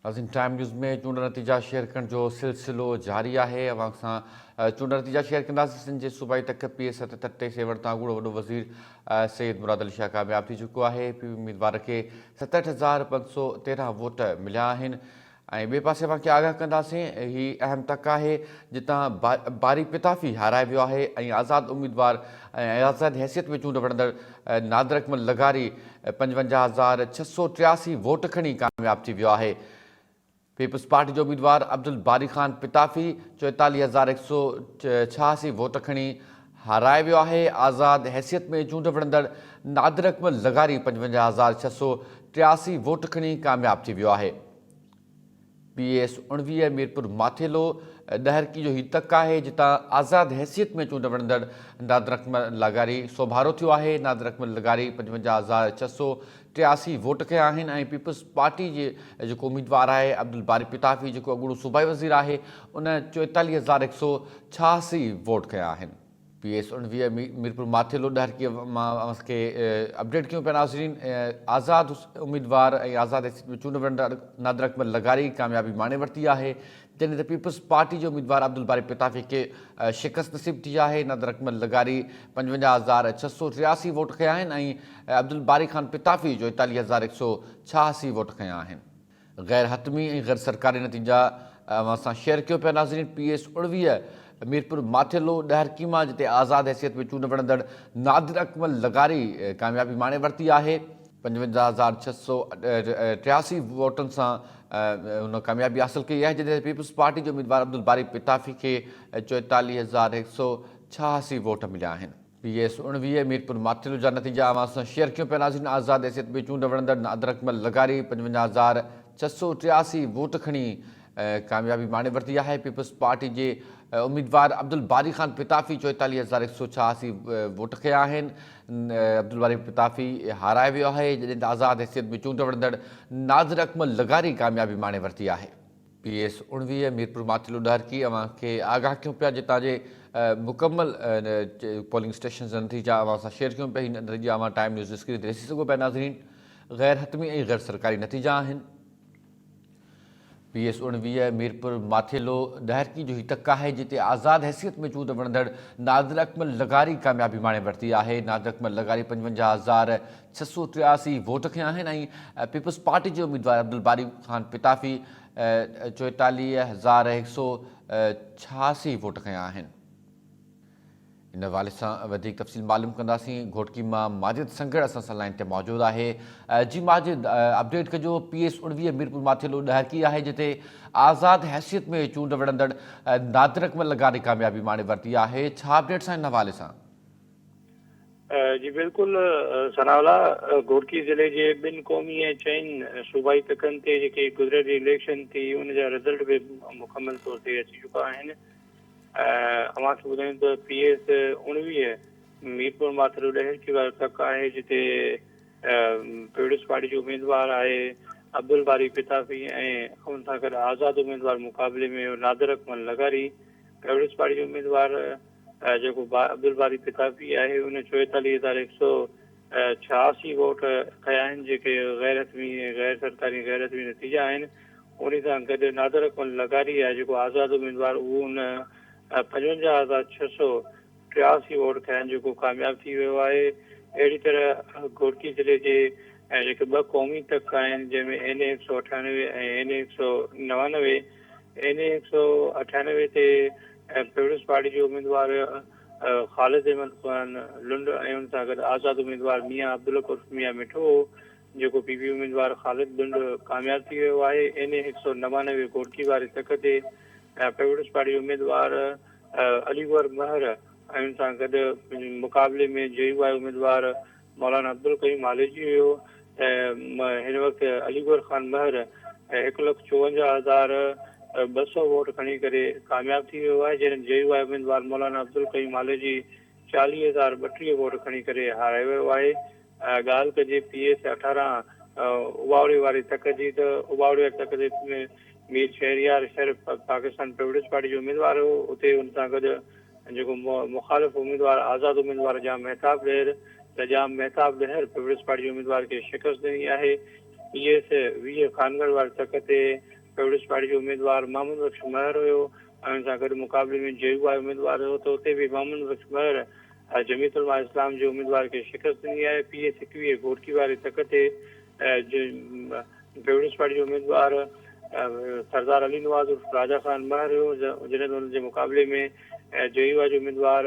ناظرين time news ۾ چونڊ نتيجا شيئر ڪرڻ جو سلسلو جاري آهي اوهان سان چونڊ نتيجا شيئر ڪنداسين سنڌ جي صوبائي تڪ پي ايس 77 سيوهڻ تان اڳوڻو وڏو وزير سيد مراد علي شاهه ڪامياب ٿي چڪو آهي پي اميدوار کي 67513 ووٽ مليا آهن ۽ ٻئي پاسي اوهان کي آگاهه ڪنداسين هي اهم تڪ آهي جتان باري پتافي هارائي ويو آهي ۽ آزاد اميدوار ۽ آزاد حيثيت ۾ چونڊ وڙهندڙ نادر اڪمل لغاري 55683 ووٽ کڻي ڪامياب ٿي ويو آهي. پيپلز پارٽي جو اميدوار عبدالباري خان پتافي 44186 ووٽ کڻي هارائي ويو آهي. آزاد حيثيت ۾ چونڊ وڙهندڙ نادر اڪمل لغاري 55683 ووٽ کڻي ڪامياب ٿي ويو آهي. پي ايس 19 ميرپور ماٿيلو ڏهرڪي جو هي تڪ آهي جتان آزاد حيثيت ۾ چونڊ وڙهندڙ نادر اڪمل لغاري سوڀارو ٿيو آهي. نادر اڪمل لغاري 55683 ووٽ کنيا آهن ۽ پيپلز پارٽي جي جيڪو اميدوار آهي عبدالباري پتافي جيڪو اڳوڻو صوبائي وزير آهي ان 44186 ووٽ کنيا آهن. پي ايس 19 ميرپور ماٿيلو ڏهرڪي مان اوهان کي اپڊيٽ ڪيون پيا ناظرين آزاد اميدوار ۽ آزاد حيثيت ۾ چونڊ وڙهندڙ نادر اڪمل لغاري ڪاميابي ماڻي ورتي آهي جڏهن ته پيپلز پارٽي جي اميدوار عبدالباري پتافي کي شڪست نصيب ٿي آهي نادر اڪمل لغاري 55683 ووٽ کنيا آهن ۽ عبدالباري خان پتافي 44186 ووٽ کنيا آهن. غير حتمي ۽ غير سرڪاري نتيجا اوهان سان شيئر ڪيو پيا ناظرين پي ايس 19 ميرپور ماٿيلو ڏهرڪي مان جتي آزاد حيثيت ۾ چونڊ وڙهندڙ نادر اڪمل لغاري ڪاميابي ماڻي ورتي آهي 55683 ووٽن سان هن ڪاميابي حاصل ڪئي آهي جڏهن ته پيپلز پارٽي جي اميدوار عبدالباري پتافي کي 44186 ووٽ مليا آهن. پي ايس 19 ميرپور ماٿيلو جا نتيجا اوهان سان شيئر ڪيون پيا ناظرين آزاد حيثيت ۾ چونڊ وڙهندڙ نادر اڪمل لغاري 55683 ووٽ کڻي ڪاميابي ماڻي ورتي آهي پيپلز پارٽي جي اميدوار عبدالباري خان پتافي 44186 ووٽ کنيا آهن عبدالباري پتافي هارائي ويو آهي جڏهن ته آزاد حيثيت ۾ چونڊ وڙهندڙ نادر اڪمل لغاري ڪاميابي ماڻي ورتي آهي. پي ايس 19 ميرپور ماٿيلو ڏهرڪي اوهان کي آگاهه ڪيون پيا جتان جي مڪمل پولنگ اسٽيشنز جا نتيجا اوهان سان شيئر ڪيون پيا هي نتيجا اوهان ٽائيم نيوز اسڪرين تي ڏسي سگهو پيا ناظرين غير حتمي ۽ غير سرڪاري نتيجا آهن پي ايس 19 ميرپور ماٿيلو ڏهرڪي جو هي تڪ آهي جتي آزاد حيثيت ۾ چونڊ وڙهندڙ نادر اڪمل لغاري ڪاميابي ماڻي ورتي آهي نادر اڪمل لغاري 55683 ووٽ کنيا آهن ۽ پيپلز پارٽي جي اميدوار عبدالباري خان پتافي 44186 ووٽ کنيا آهن. ان حوالي سان وڌيڪ تفصيل معلوم ڪنداسين گهوٽڪي مان ماجد سنگهڙ اسان سان لائين تي موجود آهي جي ماجد اپڊيٽ ڪجو پي ايس 19 ميرپور ماٿيلو ڏهرڪي آهي جتي آزاد حيثيت ۾ چونڊ وڙهندڙ نادر اڪمل لغاري ڪاميابي ماڻي ورتي آهي ڇا اپڊيٽس آهن ان حوالي سان؟ جي بلڪل ثناء الله گهوٽڪي ضلعي جي ٻن قومي ۽ چئن صوبائي تڪن تي جيڪي گذريل ڏينهن اليڪشن ٿي ان جا رزلٽ به مڪمل طور تي اچي چڪا آهن اوهان کي ٻڌايون ته پي ايس 19 ميرپور ماٿرو ڏهرڪي وارو تڪ آهي جتي پيپلز پارٽي جو اميدوار آهي عبدالباري پتافي ۽ ان سان گڏ آزاد اميدوار مقابلي ۾ نادر اڪمل لغاري پيپلز پارٽي جو اميدوار جيڪو عبدالباري پتافي آهي ان 44186 ووٽ کنيا آهن جيڪي غير حتمي ۽ غير سرڪاري غير حتمي نتيجا آهن انهي سان گڏ نادر اڪمل لغاري آهي جيڪو آزاد اميدوار اهو ان 55683 ووٽ کنيا آهن جيڪو ڪامياب ٿي ويو آهي اهڙي طرح گهوٽڪي ضلعي جي جيڪي ٻه قومي تڪ آهن جنهن ۾ اين اي 198 ۽ اين اي 199 اين اي 198 تي پيپلز پارٽي جو اميدوار خالد احمد خان لنڊ ۽ ان سان گڏ آزاد اميدوار ميان عبدالحق عرف ميان مٺو هو جيڪو پي پي اميدوار خالد لنڊ ڪامياب ٿي ويو آهي. اين اي 199 گهوٽڪي واري تڪ تي پيپلز پارٽي جو اميدوار علي گوهر مهر ۽ ان سان گڏ مقابلي ۾ جي يو آء اميدوار مولانا عبدالقيوم هاليجي هيو ته هن وقت علي گوهر خان مهر هڪ لک چوونجاهه هزار ٻه سئو ووٽ کڻي ڪري ڪامياب ٿي ويو آهي جڏهن جي يو آء اميدوار مولانا عبدالقيوم هاليجي چاليهه هزار ٻٽيهه ووٽ کڻي ڪري هارائي ويو آهي. ڳالهه ڪجي پي ايس 18 اٻاوڙي واري تڪ جي ته اٻاوڙي واري تڪ تي مير شهريار شر پاڪستان پيپلز پارٽي جو اميدوار هو اتي ان سان گڏ جيڪو مخالف اميدوار آزاد اميدوار ڄام مهتاب ڏهر ته ڄام مهتاب ڏهر پيپلز پارٽي جي اميدوار کي شڪست ڏني آهي. پي ايس 20 خانڳڙهه واري تڪ تي پيپلز پارٽي جو اميدوار محمد بخش مهر هيو ۽ ان سان گڏ مقابلي ۾ جي يو آء اميدوار هيو ته اتي به محمد بخش مهر جميعت علماء اسلام جي اميدوار کي شڪست ڏني آهي. پي ايس 21 گهوٽڪي واري تڪ تي پيپلز پارٽي جو اميدوار سردار علي نواز عرف راجا خان مهر هيو جڏهن ته ان جي مقابلي ۾ جي يو آء جو اميدوار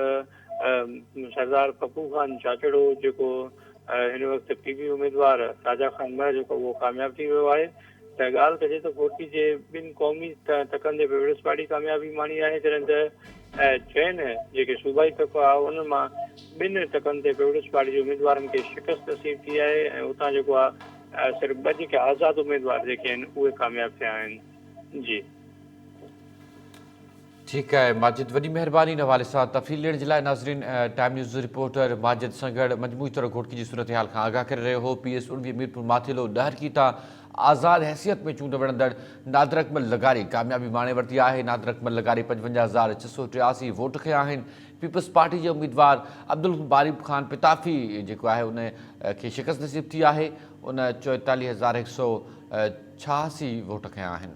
سردار پپو خان چاچڙ هو جيڪو هن وقت پي پي اميدوار راجا خان مهر جيڪو اهو ڪامياب ٿي ويو آهي ته ڳالهه ڪجي ته گهوٽڪي جي ٻن قومي تڪن تي پيپلز پارٽي ڪاميابي ماڻي آهي جڏهن ته چئن جيڪي صوبائي تڪ هئا انهن مان ٻن تڪن تي پيپلز پارٽي جي اميدوارن کي شڪست نصيب ٿي آهي ۽ اتان جيڪو آهي صرف ٻه جيڪي آزاد اميدوار جيڪي آهن اهي ڪامياب ٿيا آهن جي. ٺيڪ آهي ماجد وڏي مهرباني ان حوالي سان تفصيل ڏيڻ جي لاء ناظرين ٽائيم نيوز جو رپورٽر ماجد سنگهڙ مجموعي طور گهوٽڪي جي صورتحال کان آگاهه ڪري رهيو هو پي ايس 19 ميرپور ماٿيلو ڏهرڪي تان آزاد حيثيت ۾ چونڊ وڙهندڙ نادر اڪمل لغاري ڪاميابي ماڻي ورتي آهي نادر اڪمل لغاري 55683 ووٽ کنيا آهن پيپلز پارٽي جي اميدوار عبدالباري خان پتافي جيڪو آهي ان کي شڪست نصيب ٿي آهي ان 44186 ووٽ کنيا آهن.